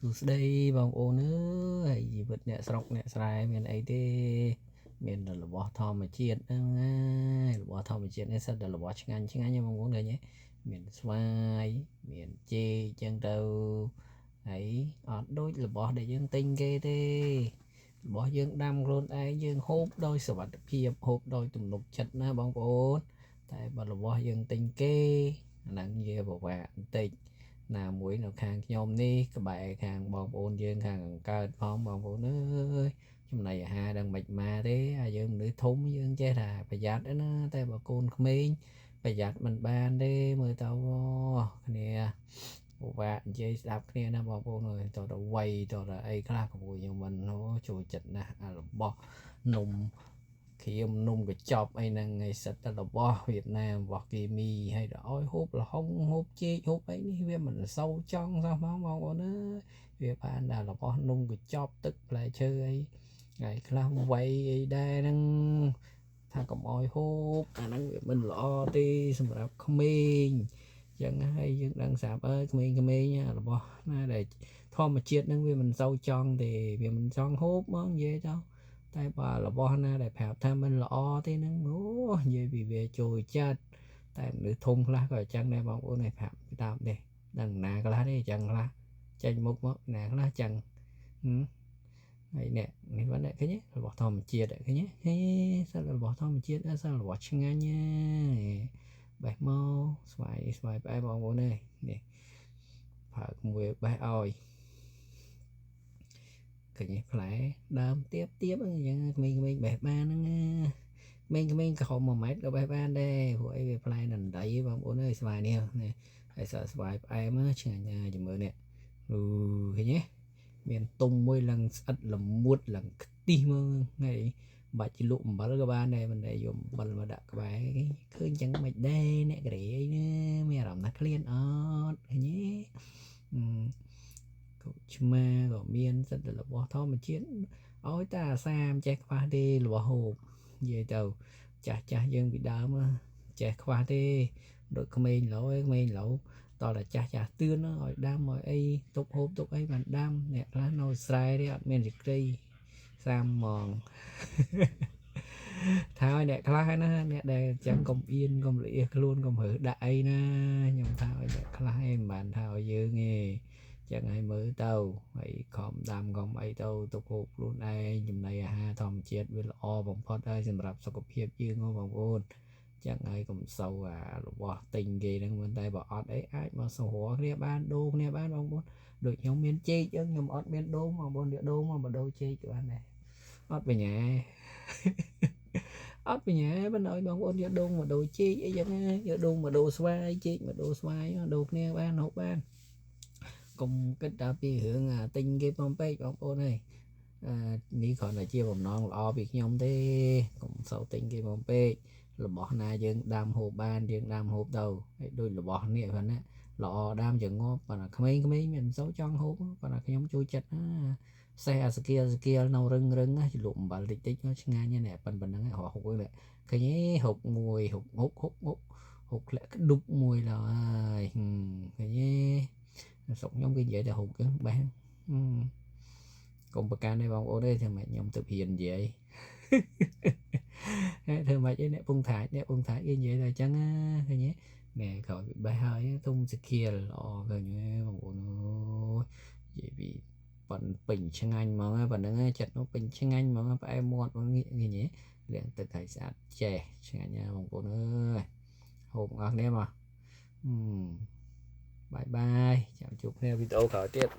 សួស្តីបងប្អូនអើយជីវិតអ្នកស្រុកអ្នកស្រែមានអីទេមានតែរបស់ធម្មជាតិហ្នឹងហើយរបស់ធម្មជាតិនេះសិតតែរបស់ឆ្ងាញ់ឆ្ងាញ់ហ្នឹងបងប្អូនឃើញទេមានស្វាយមានចេកចឹងទៅហើយអត់ដូចរបស់ដែលយើងទិញគេទេរបស់យើងដាំខ្លួនឯងយើងហូបដោយសុវត្ថិភាពហូបដោយទំនុកចិត្តណាបងប្អូនតែបើរបស់យើងទិញគេអាហ្នឹងវាពិបាកបន្តិចណាមួយនៅខាងខ្ញុំនេះក្បែរខាងបងប្អូនយើងខាងអង្កើតផងបងប្អូនអើយចំណីអាហារដឹងមិនមកទេអាយើងមនុស្សធំយើងចេះថាប្រយ័ត្នណាតែបើកូនក្មេងប្រយ័ត្នមិនបានទេមើលទៅគ្នាពិបាកនិយាយស្ដាប់គ្នាណាបងប្អូនអើយតើទៅវ័យតើអីខ្លះក៏ខ្ញុំមិនចូលចិត្តណាស់អារបស់នំក្រៀមនំកញ្ចប់អីហ្នឹងឯសិតតែរបស់វៀតណាមរបស់គីមីហើយដល់ឲ្យហូបល្ហុងហូបចេកហូបអីនេះវាមិនសូវចង់សោះហ្មងបងប្អូនអើយវាបានតែរបស់នំកញ្ចប់ទឹកផ្លែឈើអីថ្ងៃខ្លះវ័យអីដែរហ្នឹងថាកុំឲ្យហូបអាហ្នឹងវាមិនល្អទេសម្រាប់ក្មេងចឹងហើយយើងដឹងស្រាប់អើយក្មេងៗរបស់ណាដែលធម្មជាតិហ្នឹងវាមិនសូវចង់ទេវាមិនចង់ហូបហ្មងនិយាយទៅតែបើរបស់ណាដែលប្រាប់ថាមិនល្អទេហ្នឹងអូនិយាយពីវាចូលចិត្តតែមនុស្សធំខ្លះក៏អញ្ចឹងដែរបងប្អូនឯងប្រាប់តាមទេដឹងណាខ្លះទេអញ្ចឹងខ្លះចេញមុខមកណាខ្លះអញ្ចឹងហើយអ្នកនេះបាទអ្នកឃើញរបស់ធម្មជាតិឃើញហេសិលរបស់ធម្មជាតិសិលរបស់ឆ្ងាញ់បេះមកស្វាយស្វាយផ្អែមបងប្អូនអើយនេះផើកមួយបេះឲ្យឃើញផ្លែដើមទៀបទៀបអញ្ចឹងក្មេងៗបេះបានហ្នឹងណាក្មេងៗក្រហម1ម៉ែត្រក៏បេះបានដែរព្រោះអីវាផ្លែដណ្ដីបងប្អូនអើយស្វាយនេះហើយសស្វាយផ្អែមឆ្ងាញ់ណាស់មើលនេះអូឃើញទេមានទុំមួយឡើងស្អិតល្មួតឡើងខ្ទិះមកថ្ងៃបាច់លក់អំបិលក៏បានដែរមិនដែលយកអំបិលមកដាក់ក្បែរឃើញចឹងមិនដែរអ្នកក្រេអីណាមានអារម្មណ៍ថាឃ្លានអត់ឃើញទេកូឆ្មាក៏មានសិតរបស់ធម្មជាតិឲ្យតែអាសាមចេះខ្វះទេរបស់ហូបនិយាយទៅចាស់ចាស់យើងពីដើមចេះខ្វះទេដូចក្មេងឡូវក្មេងឡូវតតែចាស់ចាស់ទឿនឲ្យដាំឲ្យអីទុកហូបទុកអីបានដាំអ្នកខ្លះនៅស្រែទេអត់មានសេចក្តីសាមហ្មងថាឲ្យអ្នកខ្លះណាអ្នកដែលចឹងកុំអៀនកុំលៀសខ្លួនកុំរើសដាក់អីណាខ្ញុំថាឲ្យអ្នកខ្លះឯងមិនបានថាឲ្យយើងទេចឹងឲ្យមើលទៅហើយខំដាំខំអីទៅទុកហូបខ្លួនឯងចំណីអាហារធម្មជាតិវាល្អបំផុតហើយសម្រាប់សុខភាពយើងបងប្អូនចឹងហើយកុំសូវអារបស់ទិញគេហ្នឹងមិនតែបើអត់អីអាចមកសរគ្នាបានដូរគ្នាបានបងប្អូនដូចខ្ញុំមានចេកចឹងខ្ញុំអត់មានដូងបងប្អូនយកដូងមកបដូរចេកក៏បានដែរអត់បញ្ញាអត់បញ្ញាមិនឲ្យបងប្អូនយកដូងមកដូរចេកអីចឹងយកដូងមកដូរស្វាយចេកមកដូរស្វាយដូរគ្នាបានហូបបានកុំគិតថាពីរឿងអាទិញគេផងពេកបងប្អូនអើយនេះគ្រាន់តែជាបំណងល្អពីខ្ញុំទេកុំសូវទិញគេផងពេករបស់ណាយើងដាំហូបបានយើងដាំហូបទៅហើយដូចរបស់នេះហ្នឹងណាល្អដាំជាងាប់ប៉ុន្តែក្មេងៗមិនសូវចង់ហូបប៉ុន្តែខ្ញុំជួយចិត្តណាសេះអាសគៀលសគៀលនៅរឹងរឹងណាលក់អំបិលតិចតិចឆ្ងាញ់ណាស់ប៉ុណ្្នឹងហូបហ្នឹងឃើញទេហូបមួយហូបហូបហូបហូបធ្លាក់ក្ដុបមួយឡើយឃើញទេស្រុកខ្ញុំគេនិយាយតែហូបចឹងបេះកុំប្រកាន់ទេបងប្អូនទេធ្វើម៉េចខ្ញុំទៅរៀននិយាយហើយធ្វើម៉េចឯអ្នកពងថាចអ្នកពងថាចគេនិយាយតែអញ្ចឹងណាឃើញទេណែក្រោយពីបេះហើយធំសគៀលល្អឃើញទេបងប្អូនអើយនិយាយពីប៉ុនពេញឆ្ងាញ់ហ្មងប៉ុណ្្នឹងចិត្តនោះពេញឆ្ងាញ់ហ្មងផ្អែមមាត់ហ្មងឃើញទេលាងទឹកឲ្យស្អាតចេះឆ្ងាញ់ណាបងប្អូនអើយហូបអស់គ្នាមកបាយបាយចាំជួបគ្នាវីដេអូក្រោយទៀត។